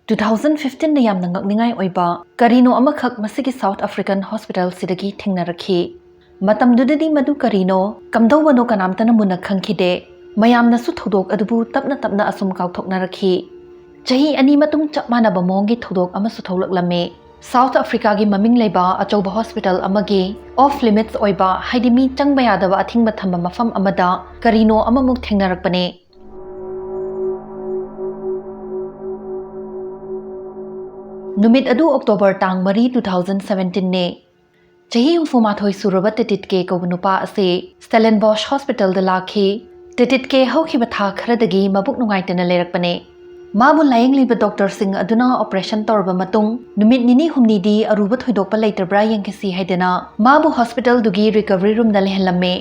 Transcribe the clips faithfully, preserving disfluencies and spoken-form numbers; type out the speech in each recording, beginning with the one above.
Two thousand ꯐꯤꯐꯇꯤꯟꯗ ꯌꯥꯝꯅ ꯉꯛꯅꯤꯡꯉꯥꯏ ꯑꯣꯏꯕ ꯀꯔꯤꯅꯣ ꯑꯃꯈꯛ ꯃꯁꯤꯒꯤ South African hospitalꯁꯤꯗꯒꯤ ꯊꯦꯡꯅꯔꯛꯈꯤ꯫ ꯃꯇꯝꯗꯨꯗꯗꯤ ꯃꯗꯨ ꯀꯔꯤꯅꯣ, ꯀꯝꯗꯧꯕꯅꯣ ꯀꯅꯥꯝꯇꯅ ꯃꯨꯟꯅ ꯈꯪꯈꯤꯗꯦ꯫ ꯃꯌꯥꯝꯅꯁꯨ ꯊꯧꯗꯣꯛ ꯑꯗꯨꯕꯨ ꯇꯞꯅ ꯇꯞꯅ ꯑꯁꯨꯝ ꯀꯥꯎꯊꯣꯛꯅꯔꯛꯈꯤ꯫ ꯆꯍꯤ ꯑꯅꯤ ꯃꯇꯨꯡ ꯆꯞ ꯃꯥꯟꯅꯕ ꯃꯑꯣꯡꯒꯤ ꯊꯧꯗꯣꯛ ꯑꯃꯁꯨ ꯊꯣꯛꯂꯛꯂꯝꯃꯤ꯫ South Africaꯒꯤ ꯃꯃꯤꯡ ꯂꯩꯕ ꯑꯆꯧꯕ hospital ꯑꯃꯒꯤ off limits ꯑꯣꯏꯕ, ꯍꯥꯏꯗꯤ ꯃꯤ ꯆꯪꯕ ꯌꯥꯗꯕ ꯑꯊꯤꯡꯕ ꯊꯝꯕ ꯃꯐꯝ ꯑꯃꯗ ꯀꯔꯤꯅꯣ ꯑꯃꯃꯨꯛ ꯊꯦꯡꯅꯔꯛꯄꯅꯦ꯫ ꯅꯨꯃꯤꯠ ꯑꯗꯨ October ꯇꯥꯡ ꯃꯔꯤ, ꯇꯨ ꯊꯥꯎꯖꯟ ꯁꯚꯦꯟꯇꯤꯟꯅꯦ꯫ ꯆꯍꯤ ꯍꯨꯝꯐꯨ ꯃꯥꯊꯣꯏ ꯁꯨꯔꯕ ꯇꯦꯇꯤꯠ ꯀꯦ ꯀꯧꯕ ꯅꯨꯄꯥ ꯑꯁꯤ Stellenbosch Hospitalꯗ ꯂꯥꯛꯈꯤ꯫ ꯇꯦꯇꯤꯠ ꯀꯦ ꯍꯧꯈꯤꯕ ꯊꯥ ꯈꯔꯗꯒꯤ ꯃꯕꯨꯛ ꯅꯨꯡꯉꯥꯏꯇꯅ ꯂꯩꯔꯛꯄꯅꯦ꯫ ꯃꯥꯕꯨ ꯂꯥꯌꯦꯡꯂꯤꯕ doctorꯁꯤꯡ ꯑꯗꯨꯅ operation ꯇꯧꯔꯕ ꯃꯇꯨꯡ ꯅꯨꯃꯤꯠ ꯅꯤꯅꯤ ꯍꯨꯝꯅꯤꯗꯤ ꯑꯔꯨꯕ ꯊꯣꯏꯗꯣꯛꯄ ꯂꯩꯇ꯭ꯔꯕ꯭ꯔꯥ ꯌꯦꯡꯈꯤꯁꯤ ꯍꯥꯏꯗꯅ ꯃꯥꯕꯨ hospitalꯗꯨꯒꯤ recovery roomꯗ ꯂꯩꯍꯜꯂꯝꯃꯦ꯫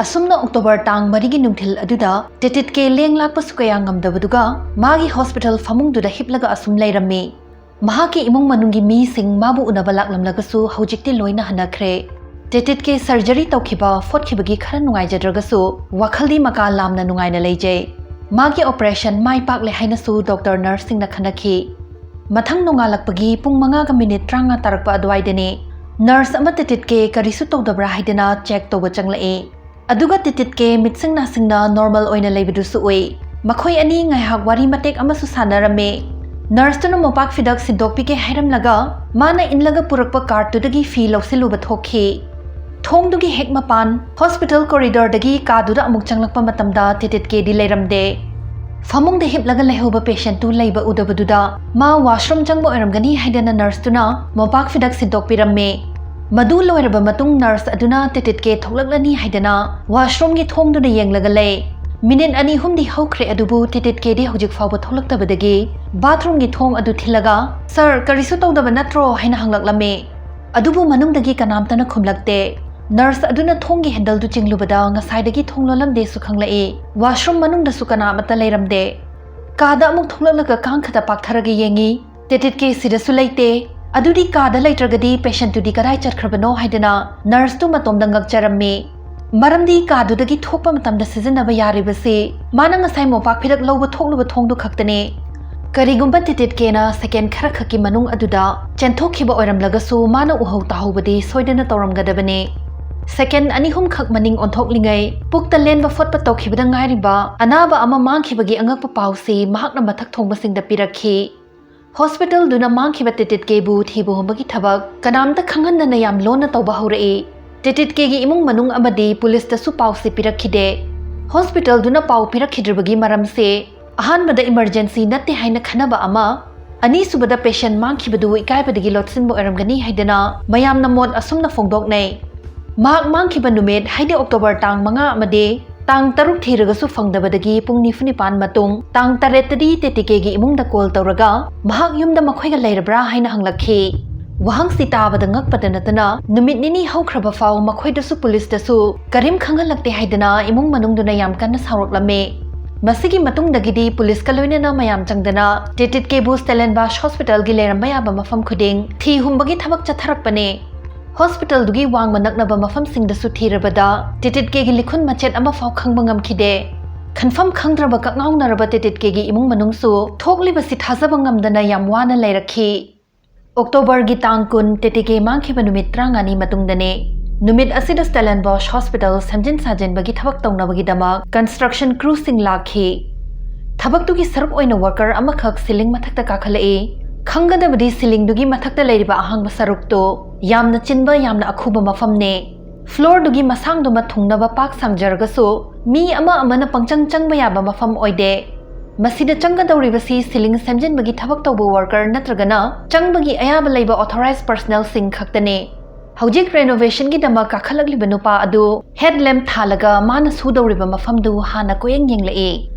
ꯑꯁꯨꯝꯅ October ꯇꯥꯡ ꯃꯔꯤꯒꯤ ꯅꯨꯡꯊꯤꯜ ꯑꯗꯨꯗ ꯇꯦꯇꯤꯠ ꯀꯦ ꯂꯦꯡ ꯂꯥꯛꯄꯁꯨ ꯀꯌꯥ ꯉꯝꯗꯕꯗꯨꯒ ꯃꯥꯒꯤ hospital ꯐꯃꯨꯡꯗꯨꯗ ꯍꯤꯞꯂꯒ ꯑꯁꯨꯝ ꯂꯩꯔꯝꯃꯤ꯫ ꯃꯍꯥꯛꯀꯤ ꯏꯃꯨꯡ ꯃꯅꯨꯡꯒꯤ ꯃꯤꯁꯤꯡ ꯃꯥꯕꯨ ꯎꯅꯕ ꯂꯥꯛꯂꯝꯂꯒꯁꯨ ꯍꯧꯖꯤꯛꯇꯤ ꯂꯣꯏꯅ ꯍꯟꯅꯈ꯭ꯔꯦ꯫ ꯇꯦꯇꯤꯠ ꯀꯦ surgery ꯇꯧꯈꯤꯕ ꯐꯣꯠꯈꯤꯕꯒꯤ ꯈꯔ ꯅꯨꯡꯉꯥꯏꯖꯗ꯭ꯔꯒꯁꯨ ꯋꯥꯈꯜꯗꯤ ꯃꯀꯥ ꯂꯥꯝꯅ ꯅꯨꯡꯉꯥꯏꯅ ꯂꯩꯖꯩ꯫ ꯃꯥꯒꯤ operation ꯃꯥꯏ ꯄꯥꯛꯂꯦ ꯍꯥꯏꯅꯁꯨ doctor nurseꯁꯤꯡꯅ ꯈꯟꯅꯈꯤ꯫ ꯃꯊꯪ ꯅꯣꯡꯉꯥꯜꯂꯛꯄꯒꯤ ꯄꯨꯡ ꯃꯉꯥꯒ ꯃꯤꯅꯤꯠ ꯇꯔꯥꯃꯉꯥ ꯇꯥꯔꯛꯄ ꯑꯗꯨꯋꯥꯏꯗꯅꯤ nurse ꯑꯃ ꯇꯦꯇꯤꯠ ꯀꯦ ꯀꯔꯤꯁꯨ ꯇꯧꯗꯕ꯭ꯔꯥ ꯍꯥꯏꯗꯅ check ꯇꯧꯕ ꯆꯪꯂꯛꯏ꯫ ꯑꯗꯨꯒ ꯇꯦꯇꯤꯠ ꯀꯦ ꯃꯤꯠꯁꯤꯡ ꯅꯥꯁꯤꯡꯅ normal ꯑꯣꯏꯅ ꯂꯩꯕꯗꯨꯁꯨ ꯎꯏ꯫ ꯃꯈꯣꯏ ꯑꯅꯤ ꯉꯥꯏꯍꯥꯛ ꯋꯥꯔꯤ ꯃꯇꯦꯛ ꯑꯃꯁꯨ ꯁꯥꯟꯅꯔꯝꯃꯤ꯫ Nurseꯇꯨꯅ ꯃꯣꯝꯄꯥꯛ ꯐꯤꯗꯛ ꯁꯤꯟꯗꯣꯛꯄꯤꯒꯦ ꯍꯥꯏꯔꯝꯂꯒ ꯃꯥꯅ ꯏꯟꯂꯒ ꯄꯨꯔꯛꯄ cartꯇꯨꯗꯒꯤ ꯐꯤ ꯂꯧꯁꯤꯜꯂꯨꯕ ꯊꯣꯛꯈꯤ꯫ ꯊꯣꯡꯗꯨꯒꯤ ꯍꯦꯛ ꯃꯄꯥꯟ hospital corridorꯗꯒꯤ ꯀꯥꯗꯨꯗ ꯑꯃꯨꯛ ꯆꯪꯂꯛꯄ ꯃꯇꯝꯗ ꯇꯦꯇꯤꯠ ꯀꯦꯗꯤ ꯂꯩꯔꯝꯗꯦ꯫ ꯐꯃꯨꯡꯗ ꯍꯤꯞꯂꯒ ꯂꯩꯍꯧꯕ patientꯇꯨ ꯂꯩꯕ ꯎꯗꯕꯗꯨꯗ ꯃꯥ washroom ꯆꯪꯕ ꯑꯣꯏꯔꯝꯒꯅꯤ ꯍꯥꯏꯗꯅ nurseꯇꯨꯅ ꯃꯣꯝꯄꯥꯛ ꯐꯤꯗꯛ ꯁꯤꯟꯗꯣꯛꯄꯤꯔꯝꯃꯤ꯫ ꯃꯗꯨ ꯂꯣꯏꯔꯕ ꯃꯇꯨꯡ nurse ꯑꯗꯨꯅ ꯇꯦꯇꯤꯠ ꯀꯦ ꯊꯣꯛꯂꯛꯂꯅꯤ ꯍꯥꯏꯗꯅ washroomꯒꯤ ꯊꯣꯡꯗꯨꯗ ꯌꯦꯡꯂꯒ ꯂꯩ꯫ ꯃꯤꯅꯤꯠ ꯑꯅꯤ ꯑꯍꯨꯝꯗꯤ ꯍꯧꯈ꯭ꯔꯦ, ꯑꯗꯨꯕꯨ ꯇꯦꯇꯤꯠ ꯀꯦꯗꯤ ꯍꯧꯖꯤꯛ ꯐꯥꯎꯕ ꯊꯣꯛꯂꯛꯇꯕꯗꯒꯤ bathroomꯒꯤ ꯊꯣꯡ ꯑꯗꯨ ꯊꯤꯜꯂꯒ, "Sir, ꯀꯔꯤꯁꯨ ꯇꯧꯗꯕ ꯅꯠꯇ꯭ꯔꯣ?" ꯍꯥꯏꯅ ꯍꯪꯂꯛꯂꯝꯃꯤ꯫ ꯑꯗꯨꯕꯨ ꯃꯅꯨꯡꯗꯒꯤ ꯀꯅꯥꯝꯇꯅ ꯈꯨꯝꯂꯛꯇꯦ꯫ Nurse ꯑꯗꯨꯅ ꯊꯣꯡꯒꯤ handleꯗꯨ ꯆꯤꯡꯂꯨꯕꯗ ꯉꯁꯥꯏꯗꯒꯤ ꯊꯣꯡ ꯂꯣꯜꯂꯝꯗꯦꯁꯨ ꯈꯪꯂꯛꯏ꯫ Washroom ꯃꯅꯨꯡꯗꯁꯨ ꯀꯅꯥ ꯑꯃꯠꯇ ꯂꯩꯔꯝꯗꯦ꯫ ꯀꯥꯗ ꯑꯃꯨꯛ ꯊꯣꯛꯂꯛꯂꯒ ꯀꯥꯡꯈꯗ ꯄꯥꯛꯊꯔꯒ ꯌꯦꯡꯉꯤ꯫ ꯇꯦꯇꯤꯠ ꯀꯦ ꯁꯤꯗꯁꯨ ꯂꯩꯇꯦ꯫ ꯑꯗꯨꯗꯤ ꯀꯥꯗ ꯂꯩꯇ꯭ꯔꯒꯗꯤ patientꯇꯨꯗꯤ ꯀꯗꯥꯏ ꯆꯠꯈ꯭ꯔꯕꯅꯣ ꯍꯥꯏꯗꯅ nurseꯇꯨ ꯃꯇꯣꯝꯗ ꯉꯛꯆꯔꯝꯃꯤ꯫ ꯃꯔꯝꯗꯤ ꯀꯥꯗꯨꯗꯒꯤ ꯊꯣꯛꯄ ꯃꯇꯝꯗ ꯁꯤꯖꯤꯟꯅꯕ ꯌꯥꯔꯤꯕꯁꯤ ꯃꯥꯅ ꯉꯁꯥꯏ ꯃꯣꯝꯄꯥꯛ ꯐꯤꯗꯛ ꯂꯧꯕ ꯊꯣꯛꯂꯨꯕ ꯊꯣꯡꯗꯨ ꯈꯛꯇꯅꯤ꯫ ꯀꯔꯤꯒꯨꯝꯕ ꯇꯤꯇꯤꯠ ꯀꯦꯅ ꯁꯦꯀꯦꯟ ꯈꯔꯈꯛꯀꯤ ꯃꯅꯨꯡ ꯑꯗꯨꯗ ꯆꯦꯟꯊꯣꯛꯈꯤꯕ ꯑꯣꯏꯔꯝꯂꯒꯁꯨ, ꯃꯥꯅ ꯎꯍꯧ ꯇꯥꯍꯧꯕꯗꯤ ꯁꯣꯏꯗꯅ ꯇꯧꯔꯝꯒꯗꯕꯅꯤ꯫ ꯁꯦꯀꯦꯟ ꯑꯅꯤ ꯑꯍꯨꯝꯈꯛ ꯃꯅꯤꯡ ꯑꯣꯟꯊꯣꯛꯂꯤꯉꯩ, ꯄꯨꯛꯇ ꯂꯦꯟꯕ ꯐꯣꯠꯄ ꯇꯧꯈꯤꯕꯗ ꯉꯥꯏꯔꯤꯕ ꯑꯅꯥꯕ ꯑꯃ ꯃꯥꯡꯈꯤꯕꯒꯤ ꯑꯉꯛꯄ ꯄꯥꯎꯁꯤ ꯃꯍꯥꯛꯅ ꯃꯊꯛ ꯊꯣꯡꯕꯁꯤꯡꯗ ꯄꯤꯔꯛꯈꯤ꯫ ꯍꯣꯁꯄꯤꯇꯥꯜꯗꯨꯅ ꯃꯥꯡꯈꯤꯕ ꯇꯤꯇꯤꯠ ꯀꯦꯕꯨ ꯊꯤꯕ ꯍꯨꯝꯕꯒꯤ ꯊꯕꯛ ꯀꯅꯥꯝꯇ ꯈꯪꯍꯟꯗꯅ ꯌꯥꯝ ꯂꯣꯟꯅ ꯇꯧꯕ ꯍꯧꯔꯛꯏ꯫ ꯇꯤꯇꯤꯠ ꯀꯦꯒꯤ ꯏꯃꯨꯡ ꯃꯅꯨꯡ ꯑꯃꯗꯤ ꯄꯨꯂꯤꯁꯇꯁꯨ ꯄꯥꯎꯁꯤ ꯄꯤꯔꯛꯈꯤꯗꯦ꯫ ꯍꯣꯁꯄꯤꯇꯥꯜꯗꯨꯅ ꯄꯥꯎ ꯄꯤꯔꯛꯈꯤꯗ꯭ꯔꯤꯕꯒꯤ ꯃꯔꯝꯁꯦ ꯑꯍꯥꯟꯕꯗ ꯏꯃꯔꯖꯦꯟꯁꯤ ꯅꯠꯇꯦ ꯍꯥꯏꯅ ꯈꯟꯅꯕ ꯑꯃ, ꯑꯅꯤꯁꯨꯕꯗ ꯄꯦꯁꯦꯟ ꯃꯥꯡꯈꯤꯕꯗꯨ ꯏꯀꯥꯏꯕꯗꯒꯤ ꯂꯣꯠꯁꯤꯟꯕ ꯑꯣꯏꯔꯝꯒꯅꯤ ꯍꯥꯏꯗꯅ ꯃꯌꯥꯝꯅ ꯃꯣꯠ ꯑꯁꯨꯝꯅ ꯐꯣꯡꯗꯣꯛꯅꯩ꯫ ꯃꯍꯥꯛ ꯃꯥꯡꯈꯤꯕ ꯅꯨꯃꯤꯠ, ꯍꯥꯏꯗꯤ ꯑꯣꯛꯇꯣꯕꯔ ꯇꯥꯡ ꯃꯉꯥ ꯑꯃꯗꯤ ꯇꯥꯡ ꯇꯔꯨꯛ ꯊꯤꯔꯒꯁꯨ ꯐꯪꯗꯕꯗꯒꯤ ꯄꯨꯡ ꯅꯤꯐꯨ ꯅꯤꯄꯥꯟ ꯃꯇꯨꯡ ꯇꯥꯡ ꯇꯔꯦꯠꯇꯗꯤ ꯇꯤꯇꯤꯀꯦꯒꯤ ꯏꯃꯨꯡꯗ ꯀꯣꯜ ꯇꯧꯔꯒ ꯃꯍꯥꯛ ꯌꯨꯝꯗ ꯃꯈꯣꯏꯒ ꯂꯩꯔꯕ꯭ꯔꯥ ꯍꯥꯏꯅ ꯍꯪꯂꯛꯈꯤ꯫ ꯋꯥꯍꯪꯁꯤ ꯇꯥꯕꯗ ꯉꯛꯄꯗ ꯅꯠꯇꯅ ꯅꯨꯃꯤꯠ ꯅꯤꯅꯤ ꯍꯧꯈ꯭ꯔꯕ ꯐꯥꯎ ꯃꯈꯣꯏꯗꯁꯨ ꯄꯨꯂꯤꯁꯇꯁꯨ ꯀꯔꯤꯝ ꯈꯪꯍꯜꯂꯛꯇꯦ ꯍꯥꯏꯗꯅ ꯏꯃꯨꯡ ꯃꯅꯨꯡꯗꯨꯅ ꯌꯥꯝ ꯀꯟꯅ ꯁꯥꯎꯔꯛꯂꯝꯃꯤ꯫ ꯃꯁꯤꯒꯤ ꯃꯇꯨꯡꯗꯒꯤꯗꯤ ꯄꯨꯂꯤꯁꯀ ꯂꯣꯏꯅꯅ ꯃꯌꯥꯝ ꯆꯪꯗꯅ ꯇꯤꯇꯤꯠ ꯀꯦꯕꯨ ꯁ꯭ꯇꯦꯂꯦꯟꯕꯥꯁ ꯍꯣꯁꯄꯤꯇꯥꯜꯒꯤ ꯂꯩꯔꯝꯕ ꯌꯥꯕ ꯃꯐꯝ ꯈꯨꯗꯤꯡ ꯊꯤ ꯍꯨꯝꯕꯒꯤ ꯊꯕꯛ ꯆꯠꯊꯔꯛꯄꯅꯦ꯫ ꯍꯣꯁꯄꯤꯇꯥꯜꯗꯨꯒꯤ ꯋꯥꯡꯃ ꯅꯛꯅꯕ ꯃꯐꯝꯁꯤꯡꯗꯁꯨ ꯊꯤꯔꯕꯗ ꯇꯤꯇꯤꯠ ꯀꯦꯒꯤ ꯂꯤꯈꯨꯟ ꯃꯆꯦꯠ ꯑꯃꯐꯥꯎ ꯈꯪꯕ ꯉꯝꯈꯤꯗꯦ꯫ ꯈꯟꯐꯝ ꯈꯪꯗ꯭ꯔꯕ ꯀꯛꯉꯥꯎꯅꯔꯕ ꯇꯤꯇꯤꯠ ꯀꯦꯒꯤ ꯏꯃꯨꯡ ꯃꯅꯨꯡꯁꯨ ꯊꯣꯛꯂꯤꯕꯁꯤ ꯊꯥꯖꯕ ꯉꯝꯗꯅ ꯌꯥꯝ ꯋꯥꯅ ꯂꯩꯔꯛꯈꯤ꯫ ꯑꯣꯛꯇꯣꯕꯔꯒꯤ ꯇꯥꯡ ꯀꯨꯟ, ꯇꯤꯇꯤꯀꯦ ꯃꯥꯡꯈꯤꯕ ꯅꯨꯃꯤꯠ ꯇꯔꯥꯃꯉꯥꯅꯤ ꯃꯇꯨꯡꯗꯅꯦ꯫ ꯅꯨꯃꯤꯠ ꯑꯁꯤꯗ ꯁ꯭ꯇꯦꯂꯦꯟꯕꯣꯁ ꯍꯣꯁꯄꯤꯇꯥꯜ ꯁꯦꯝꯖꯤꯟ ꯁꯥꯖꯤꯟꯕꯒꯤ ꯊꯕꯛ ꯇꯧꯅꯕꯒꯤꯗꯃꯛ ꯀꯟꯁꯇ꯭ꯔꯛꯁꯟ ꯀ꯭ꯔꯨꯁꯤꯡ ꯂꯥꯛꯈꯤ꯫ ꯊꯕꯛꯇꯨꯒꯤ ꯁꯔꯨꯛ ꯑꯣꯏꯅ ꯋꯥꯔꯀꯔ ꯑꯃꯈꯛ ꯁꯤꯂꯤꯡ ꯃꯊꯛꯇ ꯀꯥꯈꯠꯂꯛꯏ꯫ ꯈꯪꯒꯗꯕꯗꯤ ꯁꯤꯂꯤꯡꯗꯨꯒꯤ ꯃꯊꯛꯇ ꯂꯩꯔꯤꯕ ꯑꯍꯥꯡꯕ ꯁꯔꯨꯛꯇꯨ ꯌꯥꯝꯅ ꯆꯤꯟꯕ, ꯌꯥꯝꯅ ꯑꯈꯨꯕ ꯃꯐꯝꯅꯦ꯫ ꯐ꯭ꯂꯣꯔꯗꯨꯒꯤ ꯃꯁꯥꯡꯗꯨꯃ ꯊꯨꯡꯅꯕ ꯄꯥꯛ ꯁꯥꯡꯖꯔꯒꯁꯨ ꯃꯤ ꯑꯃ ꯑꯃꯅ ꯄꯪꯆꯪ ꯆꯪꯕ ꯌꯥꯕ ꯃꯐꯝ ꯑꯣꯏꯗꯦ꯫ ꯃꯁꯤꯗ ꯆꯪꯒꯗꯧꯔꯤꯕꯁꯤ ꯁꯤꯂꯤꯡ ꯁꯦꯝꯖꯤꯟꯕꯒꯤ ꯊꯕꯛ ꯇꯧꯕ ꯋꯥꯔꯀꯔ ꯅꯠꯇ꯭ꯔꯒꯅ ꯆꯪꯕꯒꯤ ꯑꯌꯥꯕ ꯂꯩꯕ ꯑꯣꯊꯣꯔꯥꯏꯖ ꯄꯔꯁꯅꯦꯜꯁꯤꯡ ꯈꯛꯇꯅꯤ꯫ ꯍꯧꯖꯤꯛ ꯔꯦꯅꯣꯚꯦꯁꯟꯒꯤꯗꯃꯛ ꯀꯥꯈꯠꯂꯛꯂꯤꯕ ꯅꯨꯄꯥ ꯑꯗꯨ ꯍꯦꯗ ꯂꯦꯝꯞ ꯊꯥꯜꯂꯒ ꯃꯥꯅ ꯁꯨꯗꯧꯔꯤꯕ ꯃꯐꯝꯗꯨ ꯍꯥꯟꯅ ꯀꯣꯌꯦꯡ ꯌꯦꯡꯂꯛꯏ꯫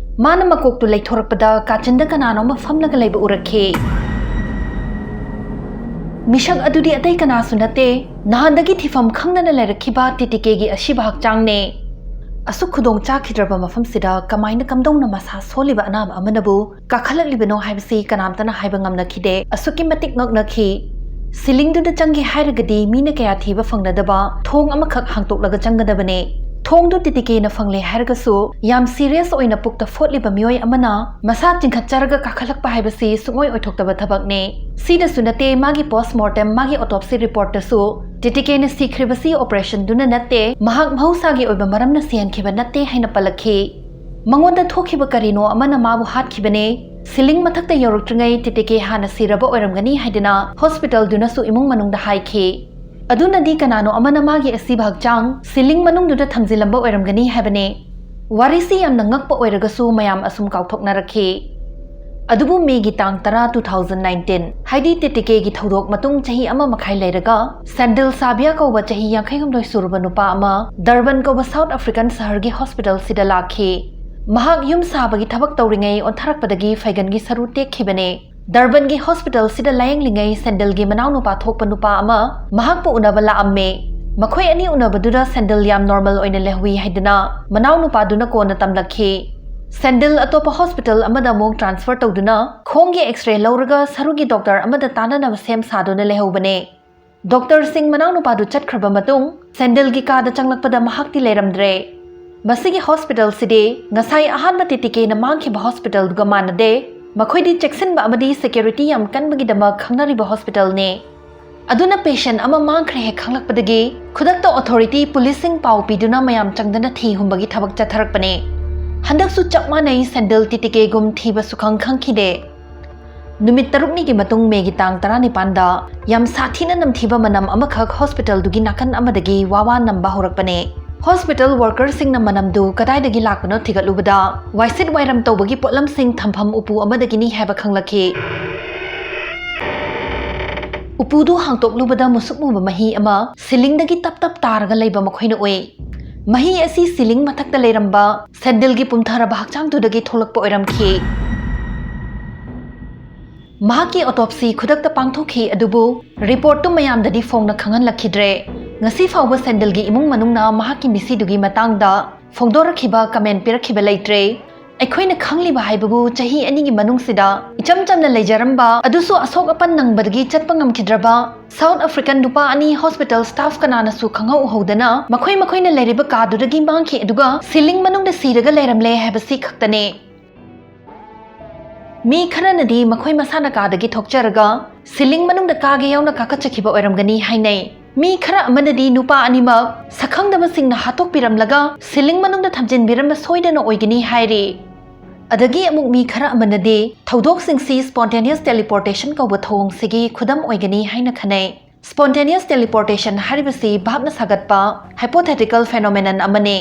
ꯃꯥꯅ ꯃꯀꯣꯛꯇꯨ ꯂꯩꯊꯣꯔꯛꯄꯗ ꯀꯥꯆꯤꯟꯗ ꯀꯅꯥꯅꯣꯝꯃ ꯐꯝꯂꯒ ꯂꯩꯕ ꯎꯔꯛꯈꯤ꯫ ꯃꯤꯁꯛ ꯑꯗꯨꯗꯤ ꯑꯇꯩ ꯀꯅꯥꯁꯨ ꯅꯠꯇꯦ, ꯅꯍꯥꯟꯗꯒꯤ ꯊꯤꯐꯝ ꯈꯪꯗꯅ ꯂꯩꯔꯛꯈꯤꯕ ꯇꯤꯇꯤꯀꯦꯒꯤ ꯑꯁꯤꯕ ꯍꯛꯆꯥꯡꯅꯦ꯫ ꯑꯁꯨꯛ ꯈꯨꯗꯣꯡ ꯆꯥꯈꯤꯗ꯭ꯔꯕ ꯃꯐꯝꯁꯤꯗ ꯀꯃꯥꯏꯅ ꯀꯝꯗꯧꯅ ꯃꯁꯥ ꯁꯣꯜꯂꯤꯕ ꯑꯅꯥꯕ ꯑꯃꯅꯕꯨ ꯀꯥꯈꯠꯂꯛꯂꯤꯕꯅꯣ ꯍꯥꯏꯕꯁꯤ ꯀꯅꯥꯝꯇꯅ ꯍꯥꯏꯕ ꯉꯝꯅꯈꯤꯗꯦ꯫ ꯑꯁꯨꯛꯀꯤ ꯃꯇꯤꯛ ꯉꯛꯅꯈꯤ꯫ ꯁꯤꯂꯤꯡꯗꯨꯗ ꯆꯪꯒꯦ ꯍꯥꯏꯔꯒꯗꯤ ꯃꯤꯅ ꯀꯌꯥ ꯊꯤꯕ ꯐꯪꯅꯗꯕ ꯊꯣꯡ ꯑꯃꯈꯛ ꯍꯥꯡꯇꯣꯛꯂꯒ ꯆꯪꯒꯗꯕꯅꯦ꯫ ꯊꯣꯡꯗꯨ ꯇꯤꯇꯤꯀꯦꯅ ꯐꯪꯂꯦ ꯍꯥꯏꯔꯒꯁꯨ, ꯌꯥꯝ serious ꯑꯣꯏꯅ ꯄꯨꯛꯇ ꯐꯣꯠꯂꯤꯕ ꯃꯤꯑꯣꯏ ꯑꯃꯅ ꯃꯁꯥ ꯆꯤꯡꯈꯠꯆꯔꯒ ꯀꯥꯈꯠꯂꯛꯄ ꯍꯥꯏꯕꯁꯤ ꯁꯨꯡꯑꯣꯏ ꯑꯣꯏꯊꯣꯛꯇꯕ ꯊꯕꯛꯅꯤ꯫ ꯁꯤꯗꯁꯨ ꯅꯠꯇꯦ, ꯃꯥꯒꯤ post mortem, ꯃꯥꯒꯤ autopsy reportꯇꯁꯨ ꯇꯤꯇꯤꯀꯦꯅ ꯁꯤꯈ꯭ꯔꯤꯕꯁꯤ operationꯗꯨꯅ ꯅꯠꯇꯦ, ꯃꯍꯥꯛ ꯃꯍꯧꯁꯥꯒꯤ ꯑꯣꯏꯕ ꯃꯔꯝꯅ ꯁꯤꯍꯟꯈꯤꯕ ꯅꯠꯇꯦ ꯍꯥꯏꯅ ꯄꯜꯂꯛꯈꯤ꯫ ꯃꯉꯣꯟꯗ ꯊꯣꯛꯈꯤꯕ ꯀꯔꯤꯅꯣ ꯑꯃꯅ ꯃꯥꯕꯨ ꯍꯥꯠꯈꯤꯕꯅꯦ꯫ Ceiling ꯃꯊꯛꯇ ꯌꯧꯔꯛꯇ꯭ꯔꯤꯉꯩ ꯇꯤꯇꯤꯀꯦ ꯍꯥꯟꯅ ꯁꯤꯔꯕ ꯑꯣꯏꯔꯝꯒꯅꯤ ꯍꯥꯏꯗꯨꯅ hospitalꯗꯨꯅꯁꯨ ꯏꯃꯨꯡ ꯃꯅꯨꯡꯗ ꯍꯥꯏꯈꯤ꯫ ꯑꯗꯨꯅꯗꯤ ꯀꯅꯥꯅꯣ ꯑꯃꯅ ꯃꯥꯒꯤ ꯑꯁꯤꯕ ꯍꯛꯆꯥꯡ ceiling ꯃꯅꯨꯡꯗꯨꯗ ꯊꯝꯖꯤꯜꯂꯝꯕ ꯑꯣꯏꯔꯝꯒꯅꯤ ꯍꯥꯏꯕꯅꯦ꯫ ꯋꯥꯔꯤꯁꯤ ꯌꯥꯝꯅ ꯉꯛꯄ ꯑꯣꯏꯔꯒꯁꯨ ꯃꯌꯥꯝ ꯑꯁꯨꯝ ꯀꯥꯎꯊꯣꯛꯅꯔꯛꯈꯤ꯫ ꯑꯗꯨꯕꯨ ꯃꯦꯒꯤ ꯇꯥꯡ ꯇꯔꯥ, two thousand nineteen, ꯍꯥꯏꯗꯤ ꯇꯤꯇꯤꯀꯦꯒꯤ ꯊꯧꯗꯣꯛ ꯃꯇꯨꯡ ꯆꯍꯤ ꯑꯃ ꯃꯈꯥꯏ ꯂꯩꯔꯒ, ꯁꯦꯟꯗꯤꯜ ꯁꯥꯕꯤꯌꯥ ꯀꯧꯕ ꯆꯍꯤ ꯌꯥꯡꯈꯩ ꯍꯨꯝꯗꯣꯏ ꯁꯨꯔꯕ ꯅꯨꯄꯥ ꯑꯃ ꯗꯔꯕꯟ ꯀꯧꯕ South African ꯁꯍꯔꯒꯤ hospitalꯁꯤꯗ ꯂꯥꯛꯈꯤ꯫ ꯃꯍꯥꯛ ꯌꯨꯝ ꯁꯥꯕꯒꯤ ꯊꯕꯛ ꯇꯧꯔꯤꯉꯩ ꯑꯣꯟꯊꯔꯛꯄꯗꯒꯤ ꯐꯩꯒꯟꯒꯤ ꯁꯔꯨ ꯇꯦꯛꯈꯤꯕꯅꯦ꯫ ꯗꯔꯕꯟꯒꯤ hospitalꯁꯤꯗ ꯂꯥꯌꯦꯡꯂꯤꯉꯩ ꯁꯦꯟꯗꯤꯜꯒꯤ ꯃꯅꯥꯎꯅꯨꯄꯥ ꯊꯣꯛꯄ ꯅꯨꯄꯥ ꯑꯃ ꯃꯍꯥꯛꯄꯨ ꯎꯅꯕ ꯂꯥꯛꯑꯝꯃꯦ꯫ ꯃꯈꯣꯏ ꯑꯅꯤ ꯎꯅꯕꯗꯨꯗ ꯁꯦꯟꯗꯤꯜ ꯌꯥꯝ normal ꯑꯣꯏꯅ ꯂꯩꯍꯧꯏ ꯍꯥꯏꯗꯨꯅ ꯃꯅꯥꯎꯅꯨꯄꯥꯗꯨꯅ ꯀꯣꯟꯅ ꯇꯝꯂꯛꯈꯤ꯫ ꯁꯦꯟꯗꯤꯜ ꯑꯇꯣꯞꯄ hospital ꯑꯃꯗ ꯑꯃꯨꯛ transfer ꯇꯧꯗꯨꯅ ꯈꯣꯡꯒꯤ X-ray ꯂꯧꯔꯒ ꯁꯔꯨꯒꯤ doctor ꯑꯃꯗ ꯇꯥꯟꯅꯅꯕ ꯁꯦꯝ ꯁꯥꯗꯨꯅ ꯂꯩꯍꯧꯕꯅꯦ꯫ Doctorꯁꯤꯡ ꯃꯅꯥꯎꯅꯨꯄꯥꯗꯨ ꯆꯠꯈ꯭ꯔꯕ ꯃꯇꯨꯡ, ꯁꯦꯟꯗꯤꯜꯒꯤ ꯀꯥꯗ ꯆꯪꯂꯛꯄꯗ ꯃꯍꯥꯛꯇꯤ ꯂꯩꯔꯝꯗ꯭ꯔꯦ꯫ ꯃꯁꯤꯒꯤ hospitalꯁꯤꯗꯤ ꯉꯁꯥꯏ ꯑꯍꯥꯟꯕ ꯇꯤꯇꯤꯀꯦꯅ ꯃꯥꯡꯈꯤꯕ hospitalꯗꯨꯒ ꯃꯥꯟꯅꯗꯦ꯫ ꯃꯈꯣꯏꯗꯤ ꯆꯦꯛꯁꯤꯟꯕ ꯑꯃꯗꯤ security ꯌꯥꯝ ꯀꯟꯕꯒꯤꯗꯃꯛ ꯈꯪꯅꯔꯤꯕ hospitalꯅꯦ꯫ ꯑꯗꯨꯅ patient ꯑꯃ ꯃꯥꯡꯈ꯭ꯔꯦ ꯍꯦꯛ ꯈꯪꯂꯛꯄꯗꯒꯤ ꯈꯨꯗꯛꯇ authority policeꯁꯤꯡ ꯄꯥꯎ ꯄꯤꯗꯨꯅ ꯃꯌꯥꯝ ꯆꯪꯗꯅ ꯊꯤ ꯍꯨꯝꯕꯒꯤ ꯊꯕꯛ ꯆꯠꯊꯔꯛꯄꯅꯦ꯫ ꯍꯟꯗꯛꯁꯨ ꯆꯞ ꯃꯥꯟꯅꯩ, ꯁꯦꯟꯗꯤꯜ ꯇꯤꯇꯤꯀꯦꯒꯨꯝ ꯊꯤꯕ ꯁꯨꯈꯪ ꯈꯪꯈꯤꯗꯦ꯫ ꯅꯨꯃꯤꯠ ꯇꯔꯨꯛꯅꯤꯒꯤ ꯃꯇꯨꯡ ꯃꯦꯒꯤ ꯇꯥꯡ ꯇꯔꯥꯅꯤꯄꯥꯟꯗ ꯌꯥꯝ ꯁꯥꯊꯤꯅ ꯅꯝꯊꯤꯕ ꯃꯅꯝ ꯑꯃꯈꯛ hospitalꯗꯨꯒꯤ ꯅꯥꯀꯟ ꯑꯃꯗꯒꯤ ꯋꯥ ꯋꯥ ꯅꯝꯕ ꯍꯧꯔꯛꯄꯅꯦ꯫ Hospital workerꯁꯤꯡꯅ ꯃꯅꯝꯗꯨ ꯀꯗꯥꯏꯗꯒꯤ ꯂꯥꯛꯄꯅꯣ ꯊꯤꯒꯠꯂꯨꯕꯗ, ꯋꯥꯏꯁꯤꯠ ꯋꯥꯏꯔꯝ ꯇꯧꯕꯒꯤ ꯄꯣꯠꯂꯝꯁꯤꯡ ꯊꯝꯐꯝ ꯎꯄꯨ ꯑꯃꯗꯒꯤꯅꯤ ꯍꯥꯏꯕ ꯈꯪꯂꯛꯈꯤ꯫ ꯎꯄꯨꯗꯨ ꯍꯥꯡꯇꯣꯛꯂꯨꯕꯗ ꯃꯨꯁꯨꯛ ꯃꯨꯕ ꯃꯍꯤ ꯑꯃ ceilingꯗꯒꯤ ꯇꯞ ꯇꯞ ꯇꯥꯔꯒ ꯂꯩꯕ ꯃꯈꯣꯏꯅ ꯎꯏ꯫ ꯃꯍꯤ ꯑꯁꯤ ceiling ꯃꯊꯛꯇ ꯂꯩꯔꯝꯕ ꯁꯦꯟꯗꯤꯜꯒꯤ ꯄꯨꯝꯊꯔꯕ ꯍꯛꯆꯥꯡꯗꯨꯗꯒꯤ ꯊꯣꯛꯂꯛꯄ ꯑꯣꯏꯔꯝꯈꯤ꯫ ꯃꯍꯥꯛꯀꯤ autopsy ꯈꯨꯗꯛꯇ ꯄꯥꯡꯊꯣꯛꯈꯤ, ꯑꯗꯨꯕꯨ reportꯇꯨ ꯃꯌꯥꯝꯗꯗꯤ ꯐꯣꯡꯅ ꯈꯪꯍꯜꯂꯛꯈꯤꯗ꯭ꯔꯦ꯫ ꯉꯁꯤ ꯐꯥꯎꯕ ꯁꯦꯟꯗꯤꯜꯒꯤ ꯏꯃꯨꯡ ꯃꯅꯨꯡꯅ ꯃꯍꯥꯛꯀꯤ ꯃꯤꯁꯤꯗꯨꯒꯤ ꯃꯇꯥꯡꯗ ꯐꯣꯡꯗꯣꯔꯛꯈꯤꯕ comment ꯄꯤꯔꯛꯈꯤꯕ ꯂꯩꯇ꯭ꯔꯦ꯫ ꯑꯩꯈꯣꯏꯅ ꯈꯪꯂꯤꯕ ꯍꯥꯏꯕꯕꯨ ꯆꯍꯤ ꯑꯅꯤꯒꯤ ꯃꯅꯨꯡꯁꯤꯗ ꯏꯆꯝ ꯆꯝꯅ ꯂꯩꯖꯔꯝꯕ ꯑꯗꯨꯁꯨ ꯑꯁꯣꯛ ꯑꯄꯟ ꯅꯪꯕꯗꯒꯤ ꯆꯠꯄ ꯉꯝꯈꯤꯗ꯭ꯔꯕ South African ꯅꯨꯄꯥ ꯑꯅꯤ hospital staff ꯀꯅꯥꯅꯁꯨ ꯈꯪꯍꯧꯍꯧꯗꯅ ꯃꯈꯣꯏ ꯃꯈꯣꯏꯅ ꯂꯩꯔꯤꯕ ꯀꯥꯗꯨꯗꯒꯤ ꯃꯥꯡꯈꯤ, ꯑꯗꯨꯒ ceiling ꯃꯅꯨꯡꯗ ꯁꯤꯔꯒ ꯂꯩꯔꯝꯂꯦ ꯍꯥꯏꯕꯁꯤ ꯈꯛꯇꯅꯤ꯫ ꯃꯤ ꯈꯔꯅꯗꯤ ꯃꯈꯣꯏ ꯃꯁꯥꯅ ꯀꯥꯗꯒꯤ ꯊꯣꯛꯆꯔꯒ ceiling ꯃꯅꯨꯡꯗ ꯀꯥꯒꯦ ꯌꯥꯎꯅ ꯀꯥꯈꯠꯆꯈꯤꯕ ꯑꯣꯏꯔꯝꯒꯅꯤ ꯍꯥꯏꯅꯩ꯫ ꯃꯤ ꯈꯔ ꯑꯃꯅꯗꯤ ꯅꯨꯄꯥ ꯑꯅꯤꯃꯛ ꯁꯛꯈꯪꯗꯕꯁꯤꯡꯅ ꯍꯥꯠꯇꯣꯛꯄꯤꯔꯝꯂꯒ ceiling ꯃꯅꯨꯡꯗ ꯊꯝꯖꯤꯟꯕꯤꯔꯝꯕ ꯁꯣꯏꯗꯅ ꯑꯣꯏꯒꯅꯤ ꯍꯥꯏꯔꯤ꯫ ꯑꯗꯒꯤ ꯑꯃꯨꯛ ꯃꯤ ꯈꯔ ꯑꯃꯅꯗꯤ ꯊꯧꯗꯣꯛꯁꯤꯡꯁꯤ spontaneous teleportation ꯀꯧꯕ ꯊꯧꯑꯣꯡꯁꯤꯒꯤ ꯈꯨꯗꯝ ꯑꯣꯏꯒꯅꯤ ꯍꯥꯏꯅ ꯈꯟꯅꯩ꯫ Spontaneous teleportation ꯍꯥꯏꯔꯤꯕꯁꯤ ꯚꯥꯞꯅ ꯁꯥꯒꯠꯄ hypothetical phenomenon ꯑꯃꯅꯤ꯫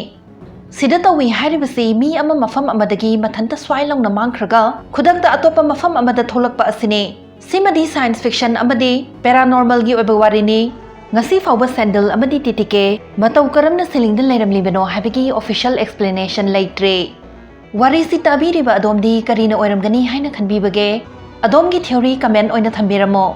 ꯁꯤꯗ ꯇꯧꯏ ꯍꯥꯏꯔꯤꯕꯁꯤ ꯃꯤ ꯑꯃ ꯃꯐꯝ ꯑꯃꯗꯒꯤ ꯃꯊꯟꯇ ꯁ꯭ꯋꯥꯏ ꯂꯥꯎꯅ ꯃꯥꯡꯈ꯭ꯔꯒ ꯈꯨꯗꯛꯇ ꯑꯇꯣꯞꯄ ꯃꯐꯝ ꯑꯃꯗ ꯊꯣꯛꯂꯛꯄ ꯑꯁꯤꯅꯤ꯫ ꯁꯤꯃꯗꯤ science fiction ꯑꯃꯗꯤ paranormalꯒꯤ ꯑꯣꯏꯕ ꯋꯥꯔꯤꯅꯤ꯫ ꯉꯁꯤ ꯐꯥꯎꯕ ꯁꯦꯟꯗꯜ ꯑꯃꯗꯤ ꯇꯤꯇꯤꯀꯦ ꯃꯇꯧ ꯀꯔꯝꯅ ceilingꯗ ꯂꯩꯔꯝꯂꯤꯕꯅꯣ ꯍꯥꯏꯕꯒꯤ official explanation ꯂꯩꯇ꯭ꯔꯤ꯫ ꯋꯥꯔꯤꯁꯤ ꯇꯥꯕꯤꯔꯤꯕ ꯑꯗꯣꯝꯗꯤ ꯀꯔꯤꯅ ꯑꯣꯏꯔꯝꯒꯅꯤ ꯍꯥꯏꯅ ꯈꯟꯕꯤꯕꯒꯦ? ꯑꯗꯣꯝꯒꯤ theory comment ꯑꯣꯏꯅ ꯊꯝꯕꯤꯔꯝꯃꯣ꯫